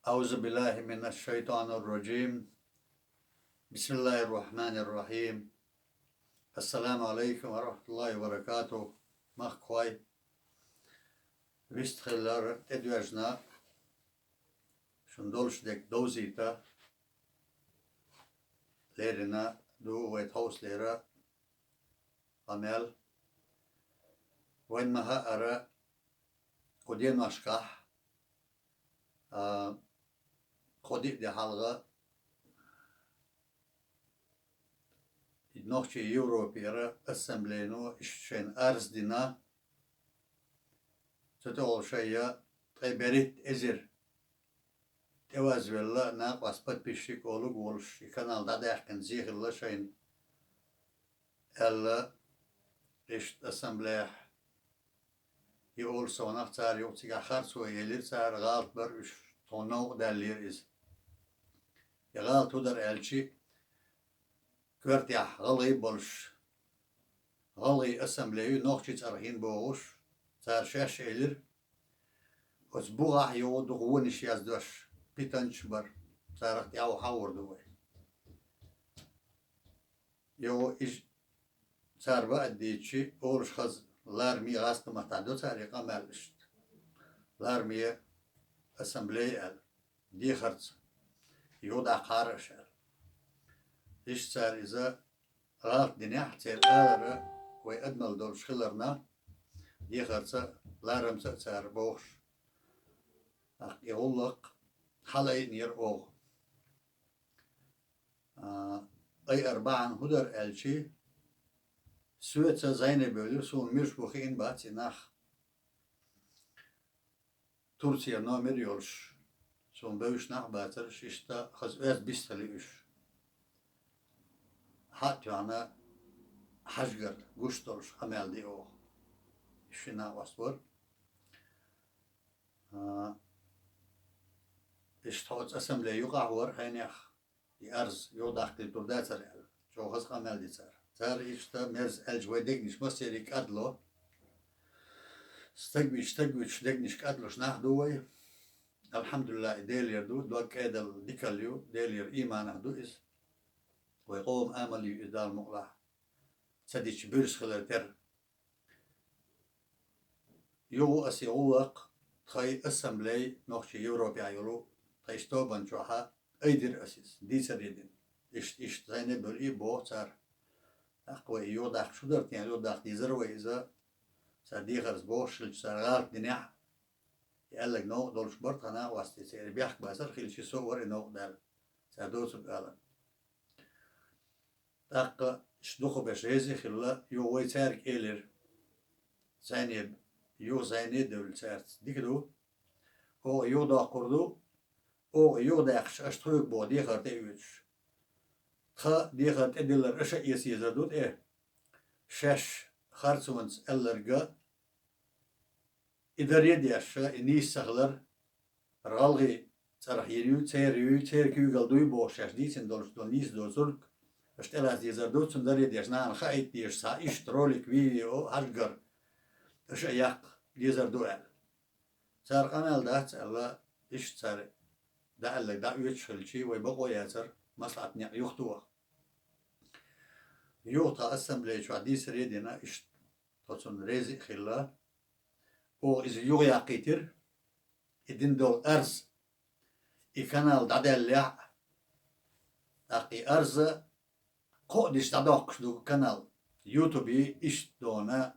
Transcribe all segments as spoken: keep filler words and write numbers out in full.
أعوذ بالله من الشيطان الرجيم. بسم الله الرحمن الرحيم. السلام عليكم ورحمة الله وبركاته. Махкхой. Вистхиллар тӀедоьжна, шун долуш дерг довзийта лерина ду вай тховсалера къамел. Вайн ма хаъара, кху деношкахь, а, кхо-диъ де хьалха Нохчийн Европера ассамблейно иштта шайна арз дина, цу тӀехула шайна ткъе берхӀитта эзар тӀевазвелла накъост подписчик олуг волуш, и канал дӀадаьккхина зе хилла шайна, аьлла, иштта ассамблеяхь и олу совнах цара юкъа цигахь харцо елира, цара гӀалат бара уьш, тхуна новкъа даьллера иза. И гӀалат хӀун дара аьлча, коьртехь гӀалгӀай болуш, гӀалгӀай ассамблея ю нохчийн цӀарах йина бохуш, цара шаьш элира, оцу бухахь юха дукха вонаш яздеш питанчаш бара, царах тӀаьхьа хьахор ду вай. Юха иза цара баъ дийцчи, олуш хаза, лараме гӀазкхийн маттахь ду цара и къамел иштта. Лараме ассамблея аьлла, дехарца юха даккхара аша аьлла. Иштта цара иза гӀалат динехь, церан алара вай адамалла долуш хиларна, дехарца, ларамца а цара бохуш, тӀаккха и гӀуллакх хьалаайинера оха. А, айар бахьана хӀун дара аьлча, соьца Зайнаб бевлира, суна муьлш бу хиъна бац и нах. Турция номер йолуш, суна бевзаш нах бацара, иштта хаза оьзда бистхили уьш. Хьа а тоьхна, хьажгар гуш долуш къамел ди оха. Ши накъост вара. А, иштта хьо оцу ассамблея юкъахь вара хьенех, и арз юхадаккхийтур дацара аьлла, чӀогӀа хаза къамел ди цара. Цара иштта мерза аьлча вай дегнаш массериг кӀадло. Стаг вича, стаг вича дегнаш кӀадлуш нах ду вай. АлхьамдулиллахӀ, и Делера ду, дог кӀедалла дикалла ю, Делера ийманах ду иза. Вай къоман амал ю иза Далла мукъалахь. Ца дича буьрса хилар тера. Юха аса и гӀуллакх тхайн ассамблей Нохчийн Европехь йолу тхайн тобанна чохь айдира аса иза, дийцаре дина. Иштта, иштта Зайнаб бевлла и боху цара. ТӀаккха вай и юхадаккха шу дара, тӀе юхадаккха дезара вай иза, цара дехарца бохуш хилча, цара гӀалат динехь, и аьлларг новкъа долуш бара тхан накъостий, церан бехк бацара хилча, со а вара и новкъа даьлла, цара доцург аларна. ТӀаккха иштта дукхахберш реза а хилла, юха вай цаьрга элира: «Зайнаб, юха Зайнаб а девлла цаьрца дика ду, оха юхадоккхур ду, оха юхадаьккхича, аша тхоьга боху дехар тӀеоьцуш. Тхан дехар тӀедиллар аша а эца езар ду тӀе, шаьш харцонца аьлларга». И даре а деш, и нийса ца хилар, гӀалгӀай цӀарах йина ю, церан ю, церан куьйгалла дуй бохуш шаьш дийцина долуш долу нийса доцург, аша тӀелаца дезар ду, цунна даре а деш, нахана хаийта дезаш цхьа иштта ролик, видео, хьажгар, аша а яккха дезар ду аьлла. Цара къамел дац аьлла, иштта цара дӀааьлларг дӀаоьцуш хилчий, вай бакъо яцара маслаӀат некъ юхатоха. Юха тхан ассамблей чохь дийцаре а дина, иштта тхо цунна реза а хилла, оха иза юхаяккхийтира, и дина долу арз, и канал дӀадаьллехь а, тӀаккха и арз кхоъ диш дӀадоккхуш ду канал, ютубе иштта дона,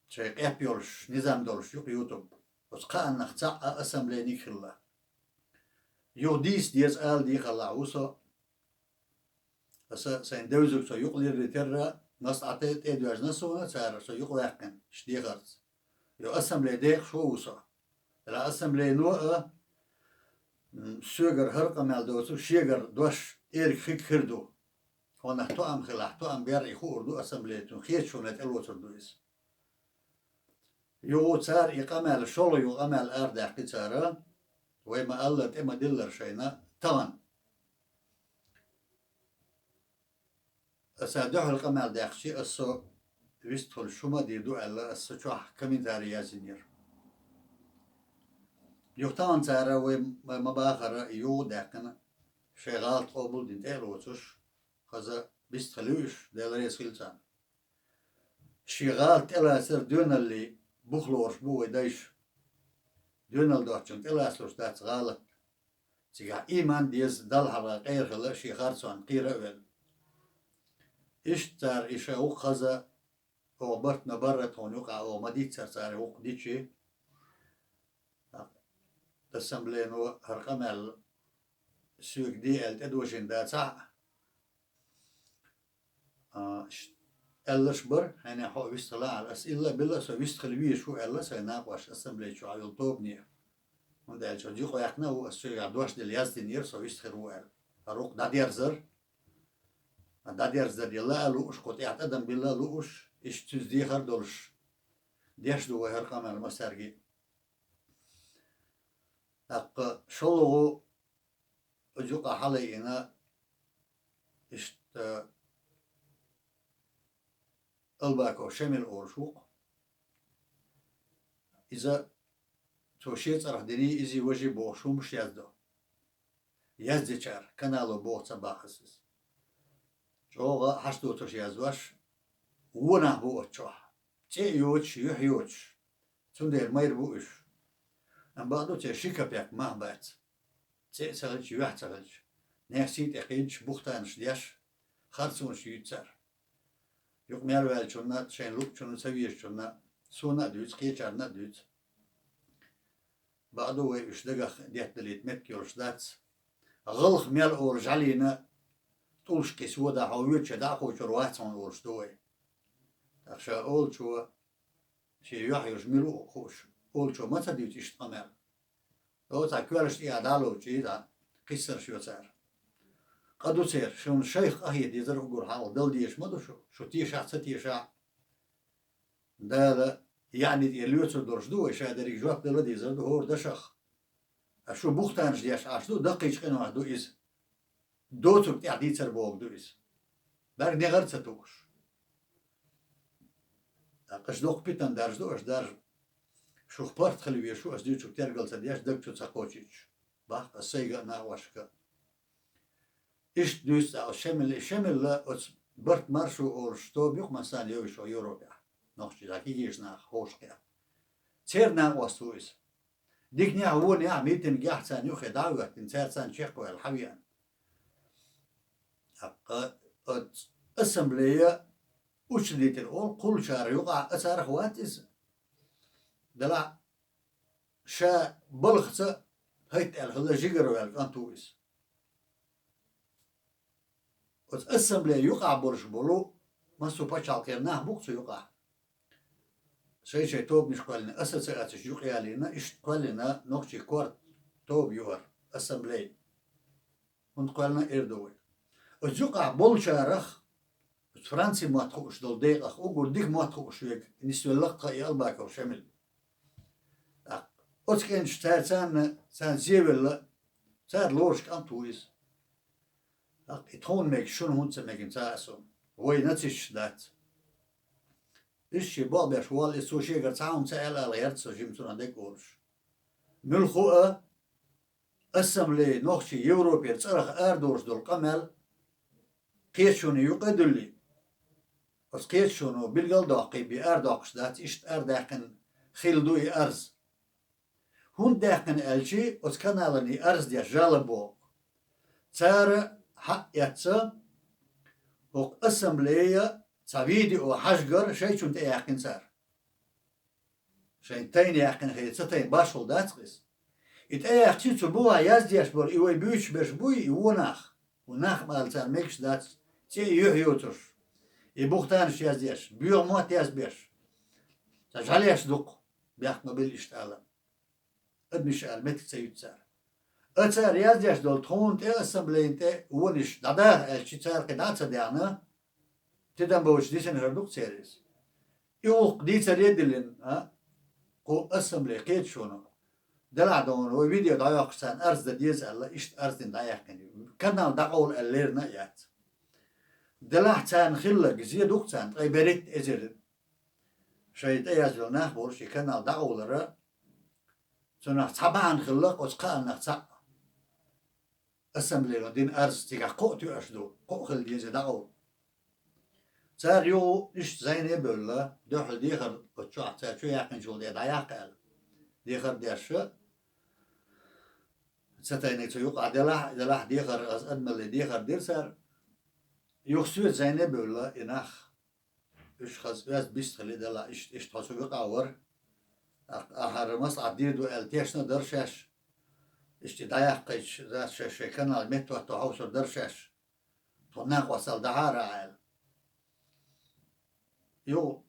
шайн къеп йолуш, низам долуш юкъа ютуб. Оцу кхааннах цхьаъ а ассамблейниг хилла. Юха дийца деза ала дехаллахь ву со. Аса сайн девзарг со юкъа леррина терра, маслаӀате тӀе а доьжна суна цара, со юкъаваьккхина, ши дехарца. Йо, ассамблей декъаш ву со. Дара ассамблейно а, м, соьгара хӀара къамел доцург шегара дош тӀерга хиг хир ду. Хьуна тоам хилахь, тоам бер и хуур ду ассамблейчун, хетачунна тӀелоцур ду иза. Юха цара и къамел, шолгӀа ю къамел арадаьккхи цара, вай ма-аллара, тӀе ма-диллара шайна, тахана. Аса дуьхьал къамел даьккхичи, аса со вистхуьлуш хӀума а дийр ду аьлла, аса чохь комментарий яздинера. Юха тахана цара вай ма-, ма бахара юха даьккхина, шайн гӀалат къобал дина тӀе а лоцуш, хаза бистхилла уьш, Дела реза хила царна. Шен гӀалат тӀелацар доьналлий бух лоруш бу вай дайша. Доьналла доцчунна тӀелацалуш дац гӀалат. Цигахь ийман деза, Далла хьалха къера хила, шен харцонна кхера а велла. Иштта цара и шайн вукхаза, оха барт ма барра тхуна юкъахь, оха ма дийццара цара вукху дичи. Ассамблеяно хӀара къамел соьга де аьлла тӀедожийна дацахь а, а, ш-, аьлларш бара, хьайна хьо вистхила аьлла. Ас илла а билла, со вистхила везаш ву аьлла, сайн накъош ассамблея чохь йолу тобане. ХӀунда аьлча юкъаваьккхина а ву, ас цигахь дош дилла яздинера, со вистхир ву аьлла. ХӀара вукху дӀадерзар, а дӀадерзадар елла а лууш, кху тӀехь тӀадам билла а лууш, иштта цуьнца дехар а долуш, деш ду вай хӀара къамел массаьрга. ТӀаккха шолгӀа оцу юкъа хьалаайина, иштта Албаков Шамил олуш ву-кх. Иза цо шен цӀарах динний, изий, важий бохуш хӀумаш яздо. Яздечара, канало боху ца бахьа ас иза. ЧӀогӀа хьашт доцуш яздеш, вон нах бу оцу чохь. ЦӀе а йоцуш, юьхь а йоцуш. Цундела майра бу уьш. Амма бакъду, церан ши капек мах бац. ЦӀе а ца хилча, юьхь а ца хилча. Нехан сий тӀе кхийдаш, бухтанаш деш, харцонаш юьйцу цара. Юкъа мел ваьллачунна, шайна луучунна, ца везачунна, суна а дуьйцу, кхечарна а дуьйцу. Бакъду, вай уьш дагах детталийта меттиг йолуш дац. ГӀалгӀа мел олу жӀаьлина тӀулш кхиса вода хьо воьдуче дӀа а кхочур вац хьуна олуш ду вай. ТӀаккха ша олучо, шен юьхь йолуш мила ву хууш, олучо ма ца дуьйцу иштта къамел. Оцу цхьа коьртачу тӀехьа дӀа а ловчий, дӀа кхиссарш йо цара. Къа ду церан, шуна шайх къахета дезара уггар хьалха, дала дезаш ма ду шу, шу тешахь а, ца тешахь а. Дала яьӀни тӀера лоьцур долуш ду вай, ша дерриг жоп дала дезар ду хӀора дашах. Ткъа шу бухтанаш деш Ӏаш ду, даккхийчу къинойх ду иза. Доцург тӀехь дийцар бохург ду иза. БӀаьрг негӀар а ца тугуш. ТӀаккха аша доккха питана даржа ду аша даржа. Шух паргӀат хила везаш ву аса дуьйцург тергал ца деш, даг чу ца кхочуьйтуш. Баккха аса сайга а, накъошка а. Иштта дуьйцу цкъа оцу Шемилла, Шемилла оцу Барт Маршо олуш тоба ю-кх массарна йовзуш Европехь. Нохчий, дӀа кегийрхой нах ховшахкхетта. Церан накъост ву иза. Диканехь а, вонехь а, митингехь а царна юххе дӀа а хӀоьттина, цара царна чекхваьлла хьавеана. ТӀаккха оцу ассамблея учредитель олу кхуллучарах юкъахь а царах вац иза. Делахь ша балхаца хӀайтта аьлла хилла жигара ваьлла кӀант ву иза. Оцу ассамблея юкъахь болуш болу массо а пачхьалкхера нах бу-кх цу юкъахь. Шайн-шайн тобанаш кхоьллина, ассоциацеш юкъаялийна, иштта кхоьллина нохчийн корта тоба ю хӀара, ассамблея. ХӀунда кхоьллина эр ду вай. Оцу юкъахь болчарах, оцу Францин мотт хууш долу декъах уггар дика мотт хууш верг нисвелла-кх тхан и Албаков Шемил. ТӀаккха оцу кӀенташа цара царна, царна зевелла, цара лоруш кӀант ву иза. ТӀаккха и тхуна мегаш шуна хӀунда ца мегина ца а со. Вай нацисташ дац. Иза шен болх беш воллу, иза цо шегара цхьа хӀума ца аьлла ала гӀерта со жима цунах дерг олуш. Муьлхха а ассамблея нохчийн Европера цӀарах арадолуш долу къамел кхеташоне юкъа а дуьллий, оцу кхеташоно билгал а доккхий бен арадоккхуш дац, иштта арадаьккхина хилла ду и арз. ХӀунда даьккхина аьлчи, оцу каналан и арз деш жалоба боху. Цара хьаъ эцна, хӀокху ассамблея цхьа видео хьажгар шайчунна тӀе яьккхина цара. Шайн тайна яьккхина хир ца тайна башхалла дац-кх иза. И тӀеяхчи цу бухахь яздеш болу, и вай буьйцуш берш буй, и вон нах. Вон нах ма ала цара мегаш дац, цӀе а юьхь йоцурш. И бухтанаш яздеш, боьха мотт язбеш. Цхьа жӀаьлеш дукха, бехк ма билла иштта ала. Адамаш ала меттиг ца юьту цара. А цара яздеш долу тхуна тӀе ассамблейна тӀе вонаш дӀадаха аьлчи цара кхин дӀа а ца даьхна, тидам бовчу дисина хир ду-кх церан иза. И гӀуллакх дийцаре а диллина, а, кху ассамблей кхеташоно. Делахь догӀуна вай видео дӀайоккхуш царна арз дан деза аьлла, иштта арз дина дӀаяьккхина ю. Канал дӀакъовла аьлла лерина а яц. Делахь царна хилларг зе ду-кх царна, ткъе берхӀитта эзар шайн тӀеяздина нах болуш и канал дӀакъовлара, Цунах цхьа бахьана хилла оцу кхааннах цхьаъ. Ассамблеяно дина арз цигахь кхоъ тоьаш ду, кхоъ хила деза дӀакъовла. Цара юха иштта зӀене а бевлла, дуьхьал дехар оцу чохь цара чу яьккхинчул тӀе дӀаяккха аьлла. Дехар деш, ца тайниг цу юкъахь делахь, делахь дехар, аса адамалле дехар дира цара. Юха соьца зӀене а бевлла и нах. Уьш хаза оьзда бист хили делахь, иштта, иштта хьо цу юкъахь вара. Ахь-, ахьара маслаӀат дийр ду аьлла тешна а дара шаьш. Иштта дӀаяккхийча, шаьш шайн канал меттахӀоттор хьовсур дара шаьш. Тхо накъостал дӀахьара аьлла. Юха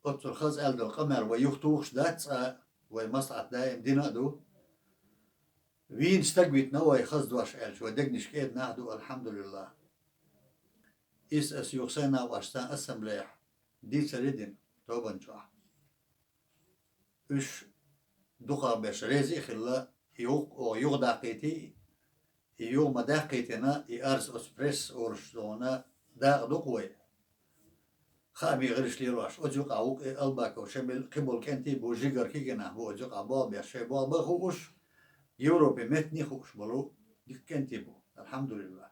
оццул хаза аьлла долу къамел вай юхатухуш дац цкъа, вай маслаӀат даим дина а ду. Вийна стаг витина вай хаза дош аьлча, вай дегнаш кӀеда нах ду, алхьамдулиллахӀ. Иза аса юха сайн накъосташна ассамблеяхь дийцаре дина, тобанна чохь. Уьш дукхах беш реза а хилла, и юха, оха юхадаккхийтий, и юха ма даьккхийтина, и арз оцу пресса олуш дона дакъа ду-кх вай. Хаамийн гӀирсаш лелош, оцу юкъахь ву-кх и Албаков Шамил, кхин болу кӀентий бу, жигара кегий нах бу оцу юкъахь болх беш, шайн болх бан хууш, Европе меттаний хууш болу дика кӀентий бу, алхьамдулиллахӀ.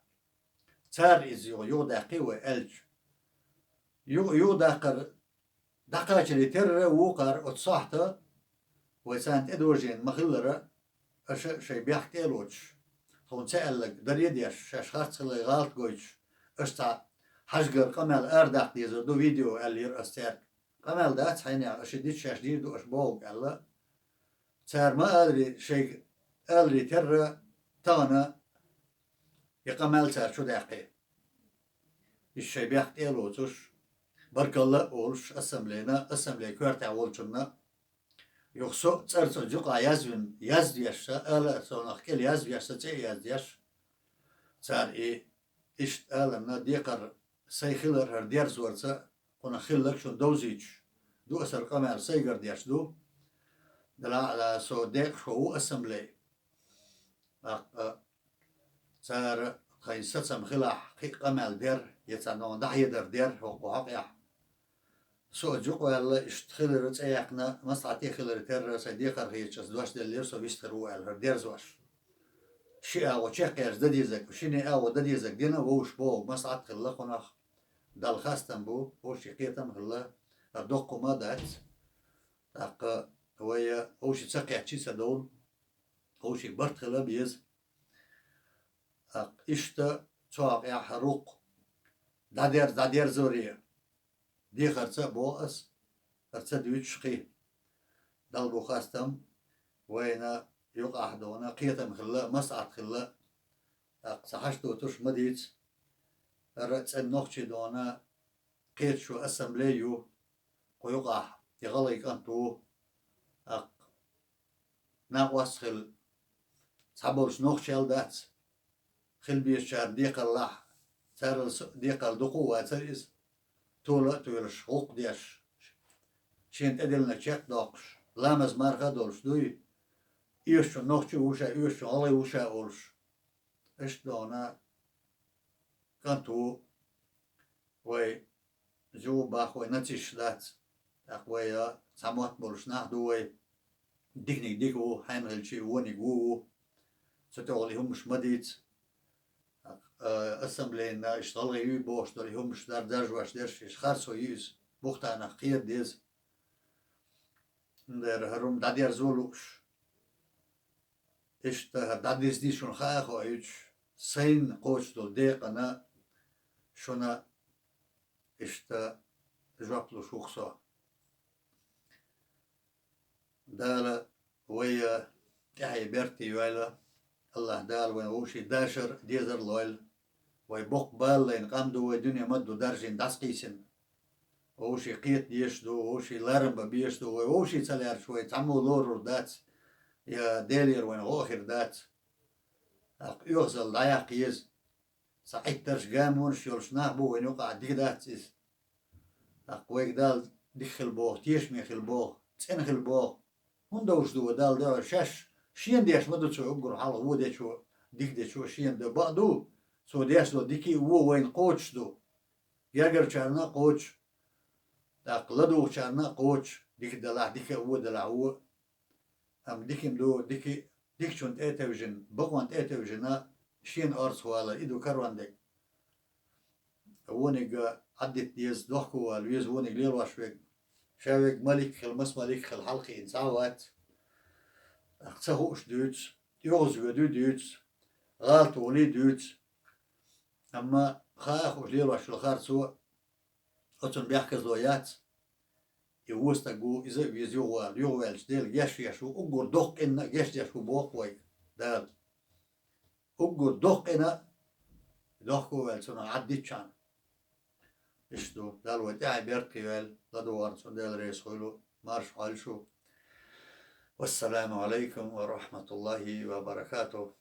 Цара иза юха, юхадаьккхи вай аьлча. Юха, юхадаккхар дӀакхачаре терра вукхара оцу сохьта, вай царна тӀедожийна ма-хиллара, аша шайн бехк тӀе а лоцуш, тхуна ца аьлларг даре а деш, шаьш харц хилла гӀалат гойтуш, аша цхьа хьажгара къамел арадаккха дезар ду видео, аьллера аса цаьрга. Къамел дац хьенех, аша дича шаьш дийр ду аша бохург аьлла. Цара ма аларий, шайга аларий терра, тахана и къамел цара чу даьккхи. Иза шайн бехк тӀе а лоцуш, баркалла а олуш ассамблейна, ассамблей коьртехь волчунна, юха со а цӀарца оцу юкъахь язвина, яздеш сан, ала а совнах кӀел яздеш сан, цӀе а яздеш, цара и иштта аларна декхар сайн хилар хӀара дерзорца, кхунах хилларг шуна довзуьйтуш ду аса хӀара къамел сайгара деш ду. Делахь а со декъашхо ву ассамблей. ТӀаккха цара тхайн сацам хилахь, кхин а къамел дер, я цхьа ногӀан дӀахьедар дер хӀокху хьокъехь. Со оцу юкъаваьлла, иштта хилира цӀе яьккхина, маслаӀате хилира терра, сайн декхар хеташ аса дош деллера, со вистхир ву аьлла, хӀара дерзош. Ши агӀо чекхъяьлча дан дезарг, шина агӀо дан дезарг дина, вовшах бохург маслаӀат хилла кхунах. Далла хастам бу, вовшийн кхетам а хилла, хӀара доккха хӀума а дац. ТӀаккха вай вовшийн ца кхетчий ца довла, вовшийн барт хила беза. ТӀаккха иштта цу хьокъехь хӀара ву-кх, дӀадерз-, дӀадерзоре, дехарца а боху ас, хӀара ца дуьйцуш кхин. Далла бу хастам, вайна юкъахь дона кхетам хилла, маслаӀат хилла, тӀаккха сан хьашт доцурш ма дийца. ХӀара цӀена нохчий дона кхеташо ассамблей ю, кху юкъахь и гӀалгӀай кӀант ву, тӀаккха накъост хила, цхьаболчу нохчел дац, хила безачарна декхарлахь, царал со-, декхар дукха а вацара иза, тола а тоьлуш, гӀуллакх деш, шена тӀедиллинарг чекхдоккхуш, ламаз марха а долуш дуй, оьшучун нохчи ву ша, оьшучун гӀалгӀай ву ша олуш. Иштта дона кӀант ву, вай жув бах, вай нацисташ дац. ТӀаккха вай, а, цхьа мотт болуш нах ду вай. Диканиг дика ву, хьайна хилчий, вониг ву ву. Цу тӀехула и хӀумаш ма дийца. ТӀаккха, а, ассамблейна иштта гӀалгӀай юй бохуш долу и хӀумаш дар даржош дерш, иштта харцо ю иза. Бухтанах кхера деза. ХӀунда аьлча хӀара хӀума дӀадерзо лууш. Иштта хӀара дӀадерзий шуна хаа а хоуьйтуш, сайна кхочуш долу декъана шуна иштта жоп луш ву-кх со. Дала вай тӀаьхье беркате йойла, АллахӀ Дала вайн вовшийн дашар, дезар лойла. Вай боккха бала лайна къам ду, вай дуьне ма-дду даржийна дӀасакхийсина. Вовшийн кхета дезаш ду, вовшийн ларам бан безаш ду, вай вовшийн ца лаьрча вай цхьаммо лорур дац, я Делера вайна гӀо а хир дац. ТӀаккха оьгӀазалла дӀаяккха еза. Сан Ӏиттарш, гамонаш йолуш нах бу вайна юкъахь, дика дац иза. ТӀаккха вайга Дала дика хила боху, тешаме хила боху, цӀена хила боху. ХӀунда вовш ду вай Далла дуьхьал шаьш? Шена деш ма ду цо уггар хьалха, вон дечо, дика дечо шена дан бакъ ду. Цо деш долу дикий а, вон вайна кхочуш ду. Гергарчарна а кхочуш, тӀаккха ладугӀучарна а кхочуш, дика делахь дика а, вон делахь вон а. Амма дика ду, дика, дикачун тӀе а тевжина, бакъон тӀе а тевжина, шена орцахвала, и ду карван дерг. Вониг Ӏаддита деза, дохко вала веза, вониг лелош верг. Ша верг малик хила, мас малик хила хьалкхиъна цхьа а вац. Ца хууш дуьйцу, оьгӀазвоьдув дуьйцу, гӀалат волий дуьйцу. Амма хаа хууш лелош йолу харцо оцунна бехказло яц. И вон стаг ву, иза а веза юхавала, юхаваьлча Дела геч деш ву, уггар доккха къинна а геч деш ву боху вайга Дала. Уггар доккха къинна а, дохко а ваьлла, цунах Ӏаддиччхьана. Иштта ду, Дала вай тӀаьхье беркате ваьлла, ладогӀарна цунна Дела реза хуьлда, марша Ӏойла шу. Вассаламу Ӏалайкум ва рахьматуллахӀи ва баракатухӀ.